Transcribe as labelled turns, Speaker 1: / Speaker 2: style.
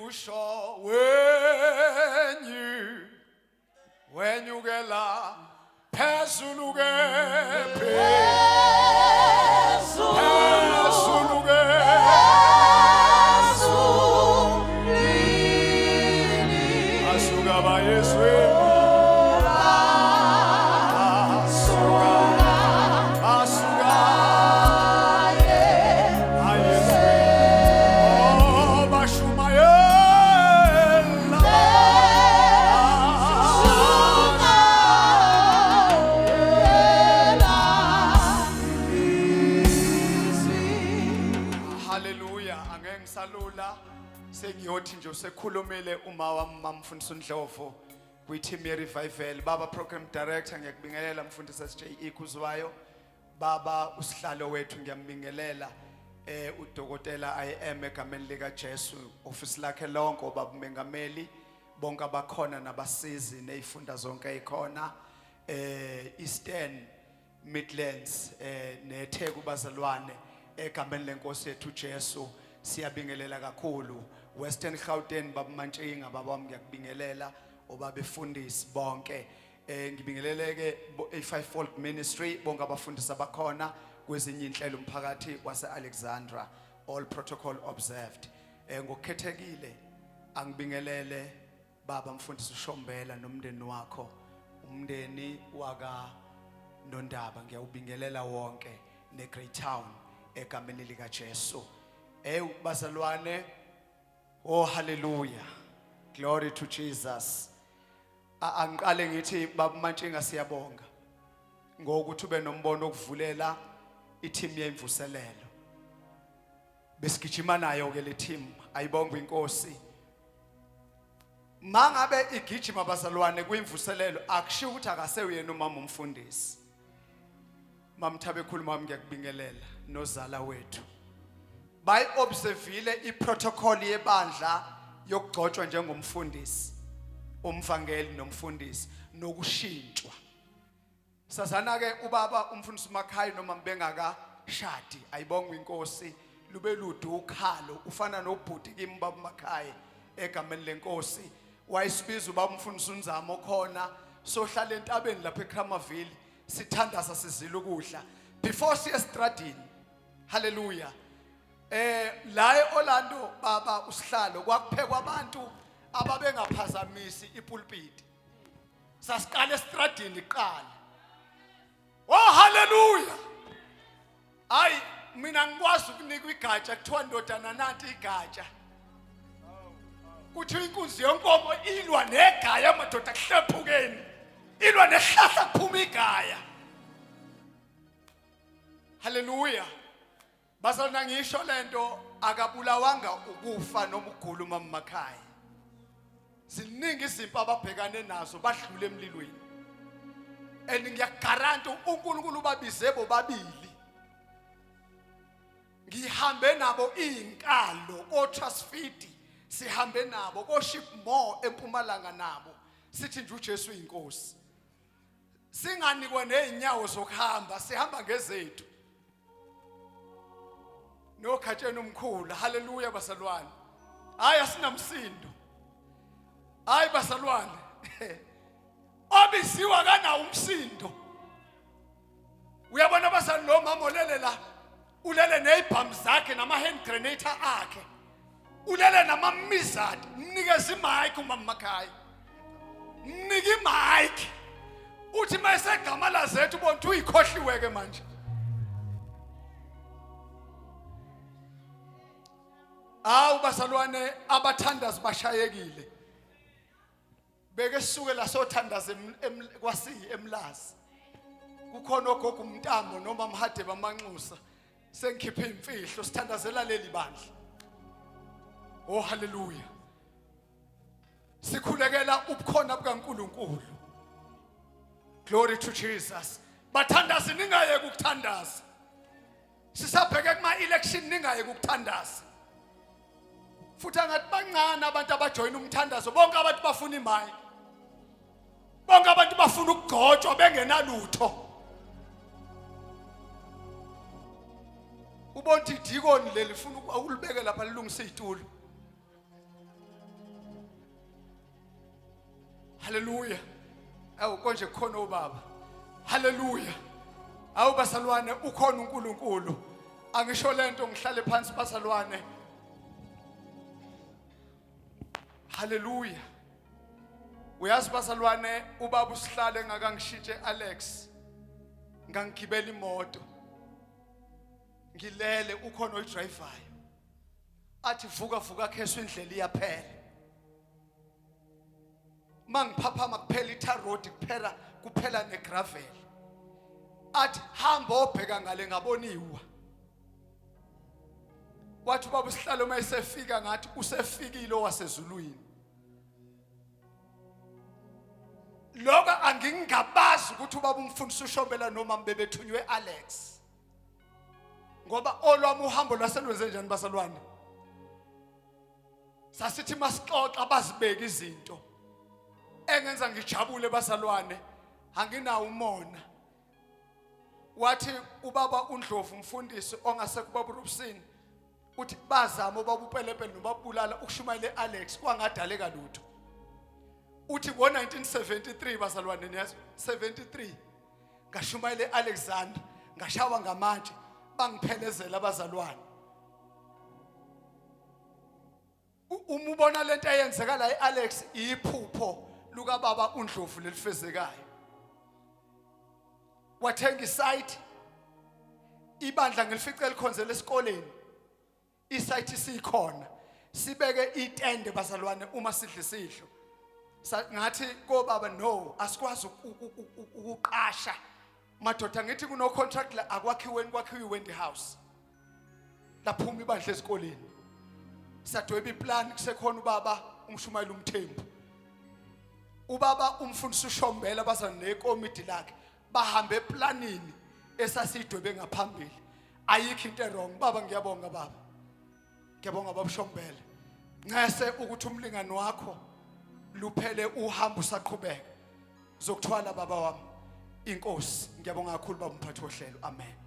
Speaker 1: Sengikusho wenyu wenyukela phezulu ke phezulu ke asuka bayezweni asuka asuka ayezweni oh bashumayela Hallelujah angeke ngisalula sengiyothi nje usekhulumile uma wami mamfundisi uNdlovu kwi-team ye-revival. Baba program director ngiyakubingelela mfundisi SJE Khuzwayo. Baba usihlalo wethu ngiyambingelela udokotela I am egameni lika Jesu office lakhe lonke obaba umengameli bonke abakhona nabasizi nezifunda zonke ezikhona Eastern Midlands neTheku bazalwane egameni lenkosi yethu Jesu siyabingelela kakhulu Western Gauteng baba Mantshinga baba wami ngiyakubingelela obabefundisi bonke ngibingeleleke i-Fivefold Ministry bonke abafundisi abakhona kwezinye inhlelo umphakathi wase Alexandra all protocol observed ngokukhethekile angibingelele baba mfundisi uShombela nomndeni wakho umndeni waka Nondaba ngiyawubingelela wonke neGrey Town egameni lika Jesu bazalwane oh hallelujah glory to Jesus angiqale ngithi baba Mantshinga siyabonga ngokuthi ube nombono okuvulela i-team yemvuselelo besigijima nayo ke le team ayibongwe inkosi mangabe igijima bazalwane kwimvuselelo akushiwo ukuthi akasewuyena umama umfundisi mamthabe khuluma wami ngiyakubingelela nozala wethu bayi observile iprotocol yebandla yokugcotshwa njengomfundisi umvangeli nomfundisi nokushintshwa Sazana ke ubaba umfundisi uMakhayi noma mbengaka shadi ayibongwe inkosi lube lude ukhalo ufana nobhuti kimi baba uMakhayi egameni lenkosi wayesibiza ubaba umfundisi uNzamo khona sohlala entabeni lapha eKramaville sithandaza sizila ukudla before siye estradini haleluya la eOrlando baba usihlalo kwakuphekwa abantu ababengaphazamisi ipulpit Sasiqala estradini kuqala. Oh haleluya. Hayi mina ngikwazi ukunikwa igatsha kuthiwa ndodana nanti igatsha. Kuthiwa inkunzi yenkomo ilwa negaya madoda kuhlephukeni. Ilwa nehlahla kuphuma igaya. Haleluya. Bazalwana ngisho lento akabulawanga ukufa noma ukugula uma makhaya. Ziningi izimpi ababhekane nazo badlule emlilweni. And ngiyakugaranta uNkulunkulu ubabize bobabili. Ngihambe nabo izinkalo ko Trustfidi sihambe nabo ko Shipmore eMpumalanga nabo sithi nje uJesu uyinkosi. Singanikwa nezinyawo zokuhamba sihamba ngezethu. Nokhatsheni omkhulu haleluya bazalwane hayi asinamsindo hayi bazalwane obiziwa kanawo umsindo uyabona bazali lo mama olele la ulele nezibhamu zakhe nama hand grenade akhe ulele nama mizard mnikeze imic umama makhaya mnike imic uthi mayesegama lazethu ubona ukuthi uyikhohliwe ke manje awu bazalwane abathandazi bashayekile beke suke la sothandaza kwasiyi emlazi kukhona ogogo umntambo noma mhade bamanxusa sengikhiphe imfihlo sithandazela leli bandla oh haleluya sikhulekela ubukhona bukaNkuluNkulu glory to Jesus bathandazi ningayeki ukuthandaza sisabheke kuma election ningayeki ukuthandaza futhi angathi bancane abantu abajoyina umthandazo bonke abantu bafuna imali bonke abantu bafuna ukugcotshwa bengenalutho ubona idikoni leli funa ukulibeke lapha lilungise izitulo. Haleluya. Awu konje kukhona ubaba. Haleluya. Awu basalwane ukhona uNkulunkulu. Angisho lento ngihlale phansi basalwane. Haleluya. Uyazi bazalwane ubaba usihlale ngakangishintshe Alex. Ngangigibela imoto. Ngilele ukhona oyidrivayo. Athi vuka vuka kheswa indlela iyaphela. Mangiphaphama kuphela itar road kuphela kuphela negravel. Athi hamba obheka ngale ngaboniwa. Wathi ubaba usihlalo uma esefika ngathi usefikile owasezulwini. Lokho angingabazi ukuthi ubaba umfundisi uShombela noma bebethunywe Alex. Ngoba olwami uhambo lwaselwenze njani basalwane? Sasithi masixoxa bazibeke izinto. Engenza ngijabule bazalwane anginawo umona. Wathi ubaba uNdlovu umfundisi ongasekho ubaba uRubusini uthi bazama ubaba uPelepele nobabulala ukushumayela eAlex kwangadaleka lutho. Uthi ngo-1973 bazalwane niyazi 73 ngashumayela eAlexander ngashawa ngamatshe bangiphelezela abazalwane. Uma ubona lento eyenzeka la eAlex iphupho lukababa uNdlovu lelifezekayo. Wathenga isite ibandla ngelifice elikhonzela esikoleni. Isite isikhona. Sibeke itende bazalwane uma sidla isidlo. Ngathi kobaba no asikwazi ukuqasha. Madoda ngithi kuno contract la akwakhiweni kwakhiwe iWendy House. Laphuma ibandla esikoleni. Sadweba iplan kusekhona ubaba umshumayeli umthembu. Ubaba umfundisi uShombela baza nekomidi lakhe bahambe eplanini esasiyidwebe ngaphambili. Ayikho into wrong baba ngiyabonga baba. Ngiyabonga baba uShombela. Ncese ukuthi umlingani wakho luphele uhambo usaqhubeka. Zokuthwala baba wami. Inkosi ngiyabonga kakhulu baba umphathi wohlelo. Amen.